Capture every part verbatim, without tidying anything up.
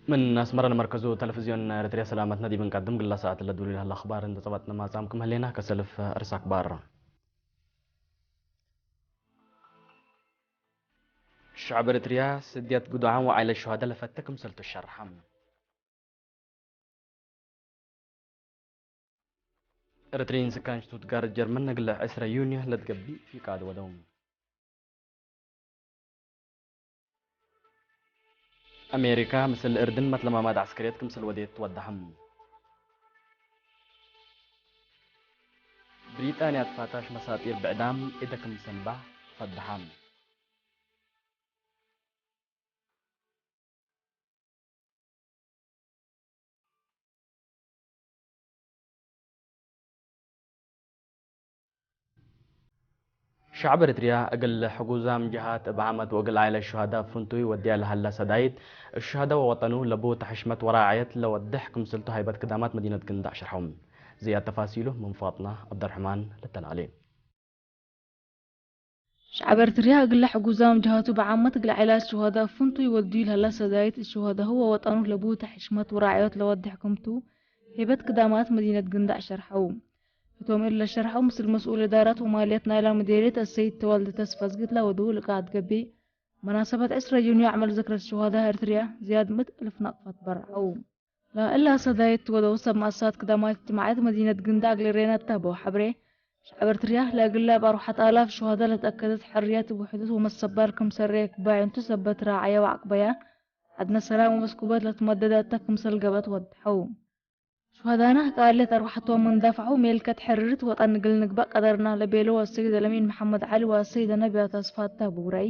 ምን አስመረ ለመርከዙ ተለፍዝዮን ኤረትርየ ሰላመትነ ዲብ እንቀድም፣ ግላ ሰዓት ለድውል ለህለ አኽባር እንዴ ጸበጥነ ማጻምኩም ህሌና። ከሰልፍ እርስ አክባር። ሸዐብ ኤረትርያ ስድየት ግዱዓን ወዓይለት ሹሀደ ለፈቴ ክምሰልቱ ሸርሐ። ኤረትርዪን ስካን ሽቱትጋርት ጀርመን እግለ ዕስረ ዩንዮ ለትገብእ ፊቃድ ወደው። አሜሪካ ምስል እርድን መትለማማድ ዐስከርየት ክምሰል ወዴት ወደሐም። ብሪጣንያ ትፋታሽ መሳጢር ብዕዳም እደ ክም ሰንባህ ፈደሐም። ሸዐብ ኤረትርያ እግል ሕጉዛም ጀሃት እብ ዓመት ወእግል ዓኢለት ሹሀዳ ፍንቱይ ወድያ ለሀላ ሰዳይት፣ እብ ሹሀዳ ወወጠኑ ለቡ ተሐሽመት ወራዐየት ለወድሕ ክምስልቱ ሀይበት ክዳማት መዲነት ግንዳዕ ሸርሐው። ዝያድ ተፋሲሉ ምን ፋጥና ዐብደርሕማን ልተላሌ። ሸዐብ ኤረትርያ እግለ ሕጉዛም ጀሃቱ በዓመት እግል ዓኢላት ሹሀዳ ፍንቱይ ወድዩ ለሀላ ሰዳይት፣ እብ ሹሀዳሁ ወወጠኑ ለቡ ተሐሽመት ወራዐዮት ለወድሕ ክምቱ፣ ሄበት ክዳማት መዲነት ግንዳዕ ሸርሐው። ህቶም እለ ሸርሐው ምስል መስኡል እዳራት ወማልያት ናይላ ምዴርየት አሰይድ ተወልደ ተስፋዝጊ ለወደው ልቃእ አትገቤ፣ መናሰበት ዕስረ ዩንዮ አዕመል ዝክረት ሹሀዳ ኤረትርያ ዝያድ ምእት እልፍ ነቅፋት በርዐው። ለእላ ሰዳይት ወደው ሰብ መአሳት ክዳማት እጅትማዕየት መዲነት ግንዳዕ እግል ኤሬና እታበው ሐብሬ፣ ሸዐብ ኤረትርያ ለእግለ እብ አርወሐት አላፍ ሹሀዳ ለተአከደት ሕርየት እብ ውሕደት ወመሰባል ክምሰል ሬክ ባይንቱ ሰበት ራዐየ ወዐቅበያ፣ ዐድነ ሰላም ወመስኩበት ለትመደደ እተ ክምሰል ገብአት ወድሐው። ሹሀዳና ቃልየት አርወሐቶም ምን ዳፍዐው ሜልከት ሕርርት ወጠን እግል ንግበእ ቀደርና ለቤለው አሰይድ አልአሚን መሐመድ ዐሊ ወአሰይደ ነቢያት አስፋ እታበው ረአይ፣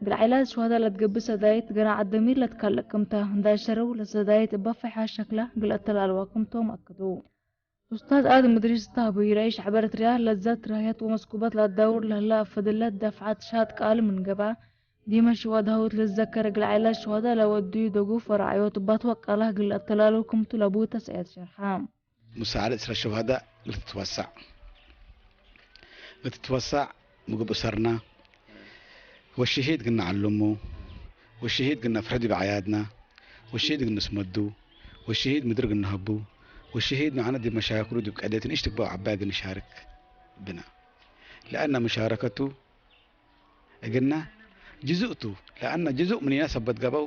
እግል ዓኢላት ሹሀዳ ለትገብእ ሰዳይት ገናዕ አደሚር ለትካልእ ክምተ እንዳ ሸረው፣ ለሰዳይት እበ ፈይሐ ሸክለ እግል አተላልዋ ክምቶም አከደው። ኡስታዝ አደም እድሪስ እታበው ረአይ፣ ሸዐብ ኤረትርያ ለዘት ራህየት ወመስኩበት ለአዳውር ለህለ አፈድለት ደፍዐት ሻጥ ቃል ምን ገብአ፣ ዲመ ሹሀዳሁ እት ልትዘከር እግል ዓኢላት ሹሀዳ ለወድዩ ደጉፍ ወራዐዮት እብ አትወቀለ እግል አተላልው ክምቱ ለቡ ተስእየት ሸርሐ። ሙሳዐደት እስረ ሹሀዳ ለትትወሳዕ፣ ለትትወሳዕ ምግብ እሰርና፣ ወሽሂድ ግና ዐልሙ፣ ወሽሂድ ግና ፍርሕ ዲብ አዕያድና፣ ወሽሂድ ግና ስመዱ፣ ወሽሂድ ምድር ግና ሀቡ፣ ወሽሂድ መዕነ ዲብ መሻክሉ ዲብ ቀደት ንእሽ ትግበእ ዐባይ ግና ሻርክ ብና። ለአነ ሙሻረከቱ እግልነ ጅዙእ ቱ፣ ለአነ ጅዙእ ምኒነ ሰበት ገብአው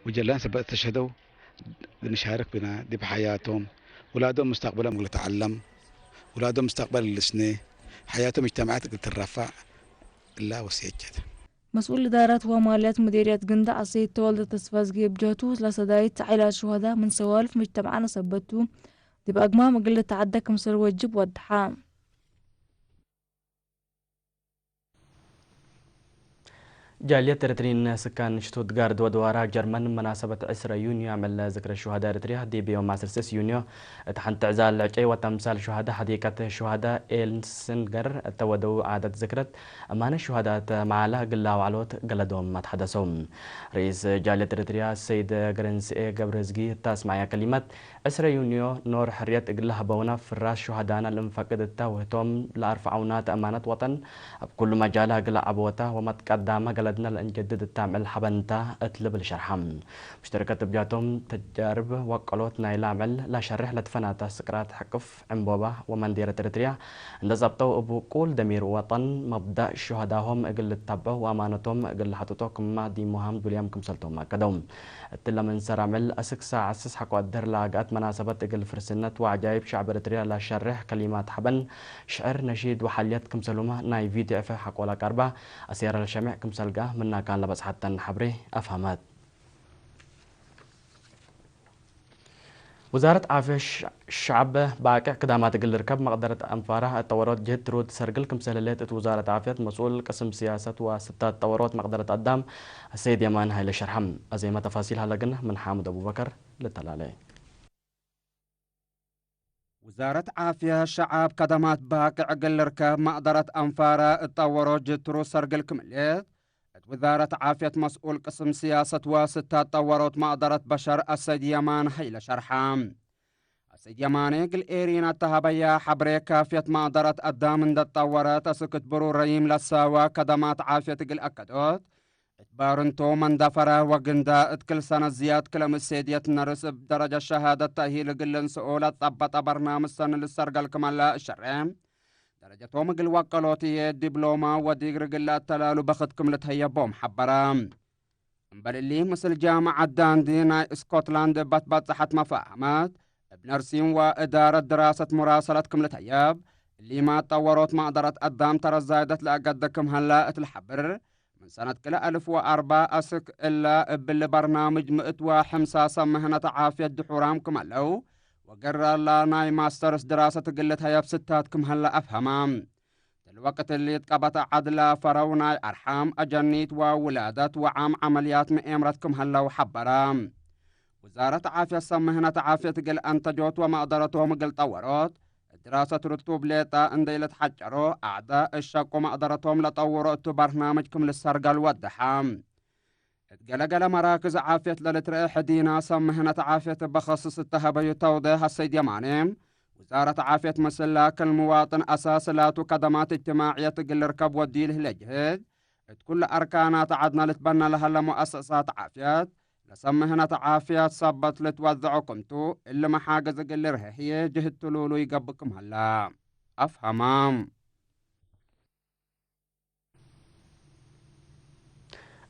ወጀላን ሰበት እተሸህደው፣ ንሻርክ ብነ ዲብ ሐያቶም፣ ውላዶም ሙስተቅበሎም እግል ልትዐለም፣ ውላዶም ሙስተቅበል እግል ልስኔ፣ ሐያቶም እጅተማዕየት እግል ትረፈዕ እላ ወስየት ጀተ። መስኡል እዳረት ወማልያት ምዴርየት ግንዳዕ አሰይድ ተወልደ ተስፋዝጊ እብ ጀህቱ፣ ለሰዳይት ዓኢላት ሹሀዳ ምን ሰዋልፍ ሙጅተመዕነ ሰበት ቱ፣ ዲብ አግማም እግል ልትዐደ ክምሰል ወጅብ ወደሐ። ጃልየት ኤረትርዪን ስካን ሽቱትጋርት ወድዋራ ጀርመን፣ መናሰበት ዕስረ ዩንዮ አምዕል ዝክረ ሹሀዳ ኤረትርያ፣ ዲብ ዮም ዐስር ስስ ዩንዮ እት ሐንቲ ዕዛል ዕጨይ ወተምሳል ሹሀዳ ሐዲቀት ሹሀዳ ኤልስንገር እተ ወደው ዓደት ዝክረት እማነ ሹሀዳት መዓላ እግል ለአውዐሎት ገለዶም አትሐደሰው። ርኢስ ጃልየት ኤረትርያ ሰይድ ገረንስኤ ገብረዝጊ እተ አስመዐየ ከሊመት፣ ዕስረ ዩንዮ ኖር ሕርየት እግል ለሀበውነ ፍራስ ሹሀዳነ ለእንፈቅድ እተ፣ ወህቶም ለአርፈዐውናተ አማነት ወጠን እብ ኩሉ መጃለ እግል ዐቦተ ወመትቀዳመ ገለድነ ለእንጀድድ እተ አምዕል ሐበንተ እት ልብል ሸርሐ። ሙሽተረከት እብ ጃቶም ተጃርብ ወቀሎት ናይለ አምዕል ለሸርሕ ለትፈናተ ስቅራት ሕቅፍ ዕንቦባ ወመንዴረት ኤረትርያ እንዴ ጸብጠው እብ ውቁል ደሚር ወጠን መብዳእ ሹሀዳሆም እግል ልተብዖ ወአማነቶም እግል ለሐጥጦ ክመ ዲብ ሞሃም ዱልያም ክምሰልቶም አከደው። እትለ ምን ሰር አምዕል አስክ ሳዕ ስስ ሐቆ አድህር ለአግአት መናሰበት እግል ፍርስነት ወዐጃይብ ሸዕብ ኤረትርያ ለሸሬሕ ከሊማት ሐበን፣ ሽዕር፣ ነሺድ ወሐልየት ክምሰልሁመ ናይ ቪ ዲ ኤፍ ሐቆ ለቀርበ አስየረ ለሸሜዕ ክምሰል ገአ ምናካን ለበጽሐተን ሐብሬ አፍሀመት። ውዛረት ዓፍየት ሸ-፣ ሸዐብ ባቅዕ ክዳማት እግል ልርከብ መቅደረት አንፋራ እት ጠወሮት ጅህት ትሩድ ሰርግል ክምሰል ህሌት እት ውዛረት ዓፍየት መስኡል ቅስም ስያሰት ወስታት ጠወሮት መቅደረት አዳም አሰይድ የማን ሀይለ ሸርሐ። አዜመ ተፋሲል ሀለ ግነ ምን ሓምድ አቡበከር ልተላሌ። ውዛረት ዓፍየት ሸዐብ ከደማት ባቅዕ እግል ልርከብ መቅደረት አንፋራ እት ጠወሮት ጅህት ትሩድ ሰርግል ክም ህሌት፣ እት ውዛረት ዓፍየት መስኡል ቅስም ስያሰት ወስታት ጠወሮት መቅደረት በሸር አሰይድ የማን ሀይለ ሸርሐ። አሰይድ የማነ እግል ኤሪና ተሀበያ ሐብሬ ካፍየት መቅደረት አዳም እንደ ጠወረት አስክ እት ብሩር ረዪም ለሳዋ ከደማት ዓፍየት እግል አከዶት፣ እት ባርንቱ መንደፈረ ወግንደ እት ክል ሰነት ዝያድ ክለ ምሴድየት ነርስ እብ ደረጀት ሸሃደት ተእሂል እግል ልንስኡ ለጸበጠ በርናምጅ ሰኒ ልሰርገል ክመለ እሸሬ። ደረጀቶም እግል ወቀሎት ህዬ ዲብሎማ ወዲግሪ እግል ለአተላሉ በክት ክም ልትሀየቦም ሐበረ። እምበል እሊ፣ ምስል ጃምዐት ዳንዲ ናይ ስኮትላንድ እበ ትበጸሐት መፋህመት፣ እብ ነርሲን ወእዳረት ድራሰት ሙራሰለት ክም ልትሀየብ፣ እሊመ ጠወሮት መቅደረት አዳም ተረት ዛይደት ለአገደ ክም ሀለ እት ለሐብር፣ ምን ሰነት ክልኤ አልፍ ወአርበዕ አስክ እለ እብሊ በርናምጅ ምእት ወሐምሳ ሰብ ምህነት ዓፍየት ድሑራም ክም ዐለው፣ ወገራላ ናይ ማስተርስ ድራሰት እግል ልትሀየብ ስታት ክም ሀለ አፍሀመ። እት ወቅት እሊ፣ እት ቀበት ዐድ ለፈረው ናይ አርሓም፣ አጀኒት ወውላደት ወዓም ዐመልያት መኤምረት ክም ሀለው ሐበረ። ውዛረት ዓፍየት ሰብ ምህነት ዓፍየት እግል አንተጆት ወመቅደረቶም እግል ጠወሮት፣ ድራሰት ርቱብ ሌጠ እንዴ ኢልትሐጨሮ፣ አዕደ እሸቁ መቅደረቶም ለጠውሮ እቱ በርናምጅ ክም ልሰርገል ወደሐ። እት ገለ-ገለ መራክዝ ዓፍየት ለልትረኤ ሕዲና ሰብ ምህነት ዓፍየት እበ ከስስ እተ ሀበዩ ተውዴሕ አሰይድ የማኔ፣ ውዛረት ዓፍየት ምስል ላክል ምዋጥን አሳስ ላቱ ከደማት እጅትማዕየት እግል ልርከብ ወዲል ህሌ ጅህድ፣ እት ኩሉ አርካናት ዐድነ ልትበነ ለሀለ ሙአሰሳት ዓፍየት፣ ለሰብ ምህነት ዓፍየት ሰበት ልትወዘዖ ክምቱ፣ እሊ መሓገዝ እግል ልርሄ ህዬ ጅህድ ትሉሉ ይገብእ ክም ሀለ አፍሀመ።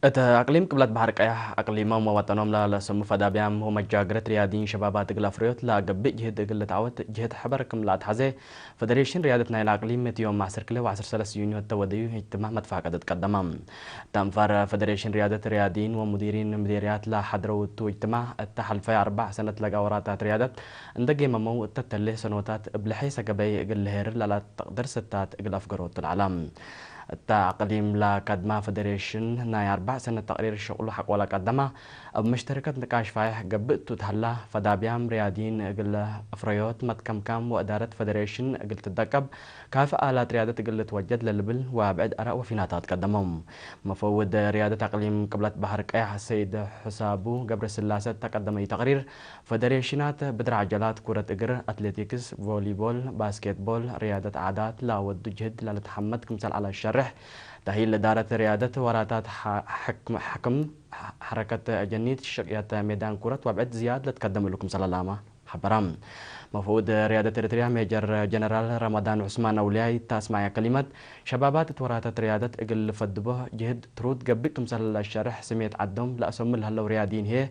እት አቅሊም ቅብለት በሐር ቀያሕ፣ አቅሊሞም ወወጠኖም ለለሰሙ ፈዳብያም ወመጃግረት ርያድይን ሸባባት እግል አፍረዮት ለገብእ ጅህድ እግል ልትዐወት ጅህድ ሕበር ክም ለአትሐዜ፣ ፈደሬሽን ርያደት ናይለ አቅሊም እት ዮም ዐስር ክልኤ ወዐስር ሰለስ ዩንዮ እተ ወደዩ እጅትማዕ መትፋቀደት ቀደመ። እት አንፋር ፈደሬሽን ርያደት ርያድይን ወሙዲሪን ምዴርያት ለሐድረው እቱ እጅትማዕ፣ እተ ሐልፈየ አርበዕ ሰነት ለጋ ወራታት ርያደት እንደ ጌመመው እተ ተሌ ሰኖታት እብ ለሐይሰ ገበይ እግል ለሄርር ለለአተቅድር ስታት እግል አፍገሮቱ ለዐለ። እተ አቅሊም ለከድመ ፈደሬሽን ናይ አርበዕ ሰነት ተቅሪር ሸቅሉ ሐቆለ ቀደመ። እብ መሽተረከት ንቃሽ ፋይሕ ገብእ ቱ ተሀላ፣ ፈዳብያም ርያድይን እግል አፍረዮት መትከምካም ወእዳረት ፈደሬሽን እግል ትደቀብ ካፊ አላት ርያደት እግል ልትወጀድ ለልብል ወብዕድ አራእ ወፊናታት ቀደመው። መፈውድ ርያደት አቅሊም ቅብለት በሐር ቀያሕ ሰይድ ሕሳቡ ገብረስላሰ እተ ቀደመዩ ተቅሪር፣ ፈደሬሽናት ብድር ዐጀላት፣ ኩረት እግር፣ አትሌቲክስ፣ ቮሊቦል፣ ባስኬትቦል፣ ርያደት ዓዳት ለአወዱ ጅህድ ለልትሐመድ ክምሰል ዐለ ሸርሕ፣ ተእሂል እዳረት ርያደት ወራታት ሐ-፣ ሕክም-፣ ሕክም፣ ሐረከት ጀኒት፣ ሽቅየት ሜዳን ኩረት ወብዕድ ዝያድ ለትከደም እሉ ክምሰል ዐላመ ሐበረ። መፍኡድ ርያደት ኤሪትርያ ሜጀር ጀነራል ረመዳን ዑስማን አውልያይ እተ አስመዐ ከሊመት፣ ሸባባት እት ወራታት ርያደት እግል ልፈድቦ ጅህድ ትሩድ ገብእ ክምሰል ለሸርሕ፣ ስሜት ዐዶም ለአሰሙ ለህለው ርያድይን ህዬ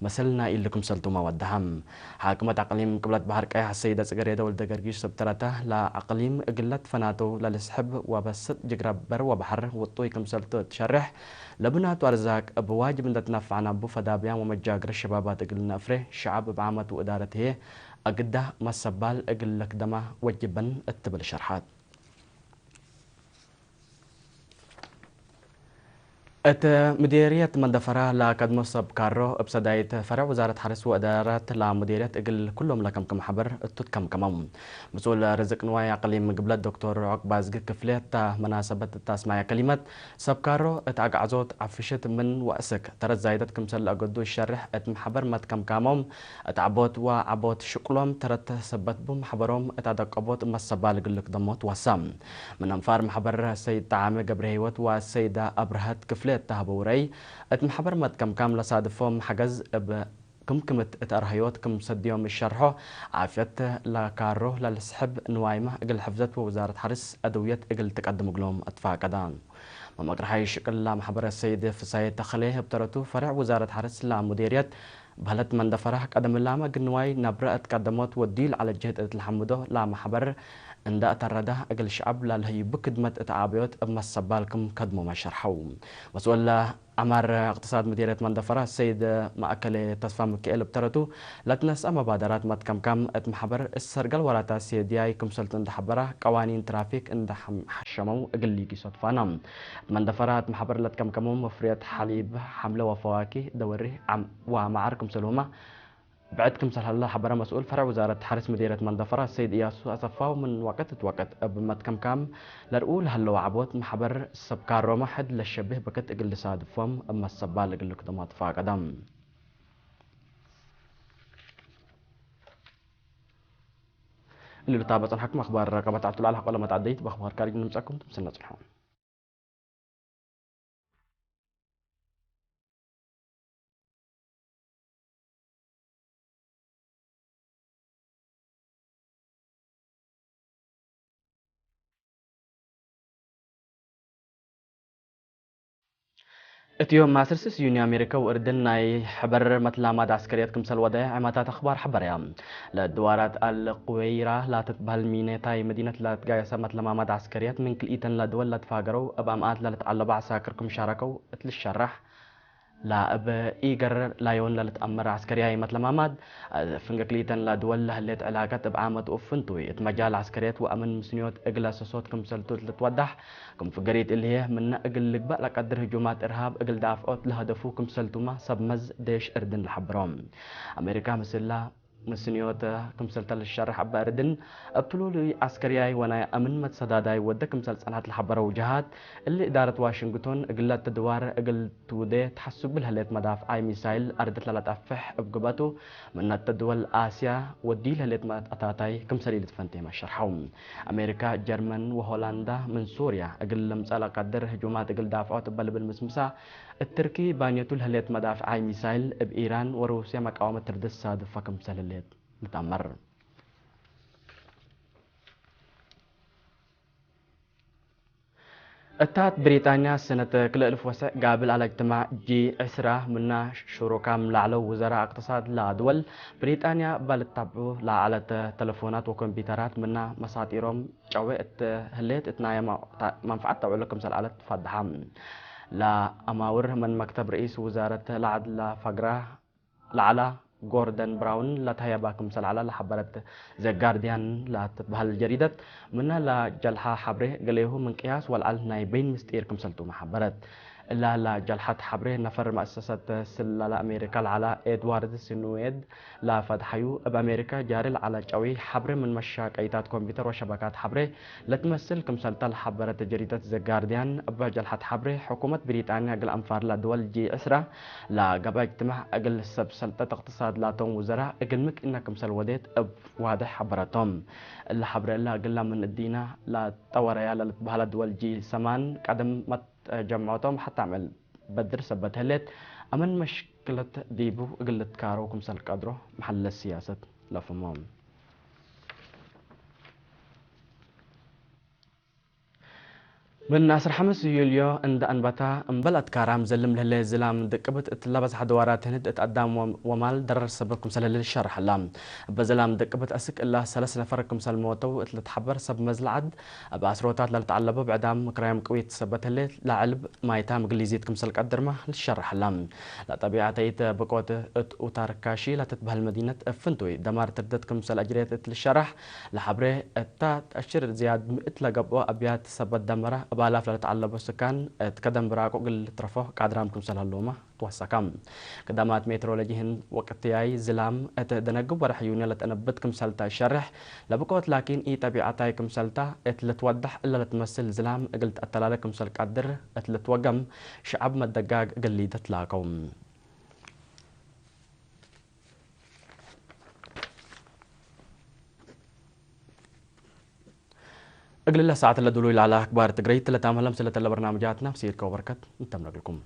መሰል ናይ እሊ ክምሰልቱመ ወደሐ። ሓክመት አቅሊም ቅብለት በሐር ቀያሕ አሰይደ ጽገሬደ ወልደገርጊሽ ሰብተረተ፣ ለአቅሊም እግለ ትፈናተው ለልስሕብ ወበስጥ ጅግረ በር ወበሐር ውጡይ ክምሰልቱ እት ሸርሕ፣ ለብናቱ አርዛቅ እብ ዋጅብ እንደ ትነፈዐ ናቡ ፈዳብያም ወመጃግረ ሸባባት እግል ነአፍሬ፣ ሸዐብ እብ ዓመት ወእዳረት ህዬ አግዳ መሰባል እግል ለክደማ ወጅበን እት ትብል ሸርሐት። እት ምዴርየት መንደፈራ ለከድሞ ሰብ ካሮ፣ እብ ሰዳይት ፈረዕ ውዛረት ሐርስ ወእዳረት ለምዴርየት እግል ኩሎም ለከምክም ሐበር እቱ ትከምከመው። መስኡል ርዝቅ ንዋይ አቅሊም ግብለት ዶክቶር ዑቅባዝጊ ክፍሌ እተ መናሰበት እት አስመዐ ከሊመት፣ ሰብ ካሮ እት አግዓዞት ዐፍሽት ምን ወእስክ ተረት ዛይደት ክምሰል ለአገዱ ሸርሕ፣ እት መሐበር መትከምካሞም እት ዐቦት ወዐቦት ሽቅሎም ተረት ሰበት ቡ፣ መሕበሮም እት አደቀቦት መሰባል እግል ልክደሞት ወሳ። ምን አንፋር መሕበር ሰይድ ጠዓመ ገብረህይወት ወሰይደ አብርሀት ክፍሌ እተ ሀበው ረአይ፣ እት መሕበር መትከምካም ለሳድፎም ሐገዝ እብ ክምክምት እት አርሀዮት ክም ሰድዮም እሸርሖ፣ ዓፍየት ለካሮ ለልስሕብ ንዋይመ እግል ሕፍዘት ወውዛረት ሐርስ አደውየት እግል ትቀድም እግሎም አትፋቀዳ። መመቅርሓይ ሽቅል ለመሕበረ ሰይድ ፍሳዬ ተኽሌ እብ ተረቱ፣ ፈሬዕ ውዛረት ሐርስ ለሙዴርየት በህለት መንደፈራ ቀደም ላመ እግል ንዋይ ነብረ እት ቀደሞት ወዲዩ ለዐለ ጅህድ እት ለሐምዶ ለመሕበር እንደ አተረደ፣ እግል ሸዐብ ለልህዩቡ ክድመት እት አበዮት እብ መሰባል ክም ከድሞመ ሸርሐው። መስኡል ዐማር እቅትሳድ ምዴርየት መንደፈራ ሰይድ መአከሌ ተስፋ ምክኤል እብ ተረቱ፣ ለትነስአ መባደራት መትከምካም እት መሕበር እሰርገል ወራታት ሴድያይ ክምሰልቱ እንደ ሐበረ፣ ቀዋኒን ትራፊክ እንደ ሐም-፣ ሐሸመው እግል ሊጊሶ ትፋና። እት መንደፈራ እት መሕበር ለትከምከመው መፍርየት ሐሊብ፣ ሐምለ ወፈዋኪህ፣ ደወሪህ፣ ዓም ወመዓር ክምሰልሁመ ብዕድ ክምሰል ሀለ ሐበረ መስኡል ፈርዕ ውዛረት ሐርስ ምዴርየት መንደፈራ ሰይድ እያሱ አሰፋው፣ ምን ወቅት እት ወቅት እብ መትከምካም ለርኡ ለሀለው ዐቦት መሕበር ሰብ ካሮመ ሕድ ለሸብህ በክት እግል ልሳድፎም እብ መሰባል እግል ልክደሞ ትፋቀደ። እሊ ልታበ ጸንሐኩም አክባር ቀበት ዐቱ ለዐለ ሐቆለ መትዐደይት በአክባር ካርጅ ንምጸኩም ትምስልነ ጽንሖ። እት ዮም ማስር ስስ ዩኒ አሜሪከ ወእርድን ናይ ሕበር መትላማድ ዐስከርየት ክምሰል ወደየ ዐማታት አክባር ሐበረያ። ለድዋራት አልቁወይራ ላትትበህል ሚኔታይ መዲነት ለትጋየሰ መትለማማድ ዐስከርየት ምን ክልኢተን ለድወል ለትፋገረው እብ አምአት ለልትዐለበ ዐሳክር ክም ሻረከው እት ልሸራሕ፣ ለእብ ኢገር ላዮን ለልትአመር ዐስከርያይ መትለማማድ ፍንገ ክልኢተን ለድወል ለህሌት ዕላቀት እብ ዓመት ወእብ ፍንቱይ እት መጃል ዐስከርየት ወአምን ምስንዮት እግለ ሰሶት ክምሰልቱ ልትወዳሕ፣ ክም ፍገሪት እልህዬ ምነ እግል ልግበእ ለቀድር ህጁማት እርሃብ እግል ዳፍዖት ለሀደፉ ክምሰልቱመ ሰብ መዝ ዴሽ እርድን ለሐብሮ። አሜሪካ ምስላ ምስንዮተ ክምሰልተ ልሸርሕ እበ እርድን፣ እብ ትሉሉይ ዐስከርያይ ወናይ አምን መትሰዳዳይ ወደ ክምሰል ጸንሐት ለሐበረው ጀሃት፣ እሊ እዳረት ዋሽንግቶን እግለ ተድዋር እግል ትውዴ ተሐስቡ ለህሌት መዳፍዓይ ሚሳይል አርድት ለለጠፍሕ እብ ግበቱ፣ ምነ ተድወል አስያ ወዲል ህሌት መትአታታይ ክምሰል ኢልትፈንቴመ ሸርሐው። አሜሪካ፣ ጀርመን ወሆላንዳ ምን ሱርያ እግል ልምጸእ ለቀድር ህጁማት እግል ዳፍዖት እበ ልብል ምስምሳ፣ እት ትርኪ ባንየቱ ለህሌት መዳፍዓይ ሚሳይል እብ ኢራን ወሩስያ መቃወመት ትርድት ሳድፈ ክምሰል ህሌት ልትአመር። እታት ብሪጣንያ ሰነት ክልኤ እልፍ ወሰዕ ጋብል አለ እጅትማዕ ጂ ዕስራ ምና ሽሩካም ለዐለው ውዘራ እቅትሳድ ለአድወል ብሪጣንያ እበ ልታብዑ ለዐለት ተለፎናት ወኮምፒተራት ምና መሳጢሮም ጨዌ እት ህሌት እት ናየ መንፈዐት ተውዕሎ ክምሰል ዐለት ፈድሐ። ለአማውር ምን መክተብ ርኢስ ውዛረት ለዐድ ለፈግራ ለዐላ ጎርደን ብራውን ለተህየባ ክምሰል ዐለ ለሐበረት ዘ ጋርድያን ለትትበህል ጀሪደት፣ ምነ ለጀልሐ ሐብሬ ገሌሁ ምን ቅያስ ወለዐል ናይ በይን ምስጢር ክምሰልቱመ ሐበረት። እላ ለጀልሐት ሐብሬ ነፈር መአሰሰት ስለላ አሜሪካ ለዐላ ኤድዋርድ ስንዌድ ለፈትሐዩ፣ እብ አሜሪካ ጃሪ ለዐለ ጨዊ ሐብሬ ምን መሻቀይታት ኮምፒተር ወሸበካት ሐብሬ ለትመስል ክምሰልተ ለሐበረት ጀሪደት ዘ ጋርድያን፣ እበ ጀልሐት ሐብሬ፣ ሕኩመት ብሪጣንያ እግል አንፋር ለድወል ጂ ዕስራ ለገብአ እጅትማዕ እግል ሰብ ሰልጠት እቅትሳድ ላቶም ውዘራ እግል ምክእነ ክምሰል ወዴት እብ ዋድሕ ሐበረቶም። እለ ሐብሬ እለ እግላ ምን እዲና ለጠወረያ ለልትበህለ ድወል ጂ ሰማን ቀደም መትጀምዖቶም ሐታ ምዕል በድር ሰበት ህሌት፣ አምን መሽክለት ዲቡ እግል ልትካረው ክምሰል ቀድሮ መሐለ ስያሰት ለፍሞም። ምን አስር ሐምስ ዩልዮ እንደ አንበታ እምበል አትካራም ዘልም ለህለ ዝላም ድቅብት እት ለበዝሐ ድዋራት ህንድ እት አዳም ወ-፣ ወማል ደረር ሰበብ ክምሰል ህለ ልሸርሕ ህላ። እበ ዝላም ድቅብት አስክ እላ ሰለስ ነፈር ክምሰል ሞተው እት ልትሐበር ሰብ መዝለዐት እብ አስሮታት ለልትዐለቦ ብዕዳም ክራዮም ቅዊት ሰበት ህለ ለዐልብ ማይታም ግሊዚት ክምሰል ቀድርመ ልሸርሕ ህላ። ለጠቢዐተይት ብቆት እት ኡታርካሺ ለትትበህል መዲነት እብ ፍንቱይ ደማር ትርደት ክምሰል አጅሬት እት ልሸርሕ ለሐብሬ እታ ተአሽር ዝያድ ምእት ለገብኦ አብያት ሰበት ደመረ እብ አላፍ ለልትዐለቦ ስካን እት ከደም ብራቁ እግል ልትረፎ ቃድራም ክምሰል ህሎመ ትወሰከ። ክዳማት ሜትሮሎጂ ህንድ ወቅትያይ ዝላም እት ደነግብ ወርሕ ዩንዮ ለተአነብት ክምሰልተ እሸርሕ ለብቆት ላኪን ኢጠቢዐታይ ክምሰልተ እት ልትወደሕ እለ ለትመስል ዝላም እግል ተአተላለ ክምሰል ቀድር እት ልትወገም ሸዐብ መደጋግ እግል ሊደት ላከው። እግልለ ሰዓት ለዱሉይ ለዐለ አክባር ትግረይት ለታመ ለምስለተ ለበርናምጃትና ብሲር ከወበርከት እንተምረግልኩም።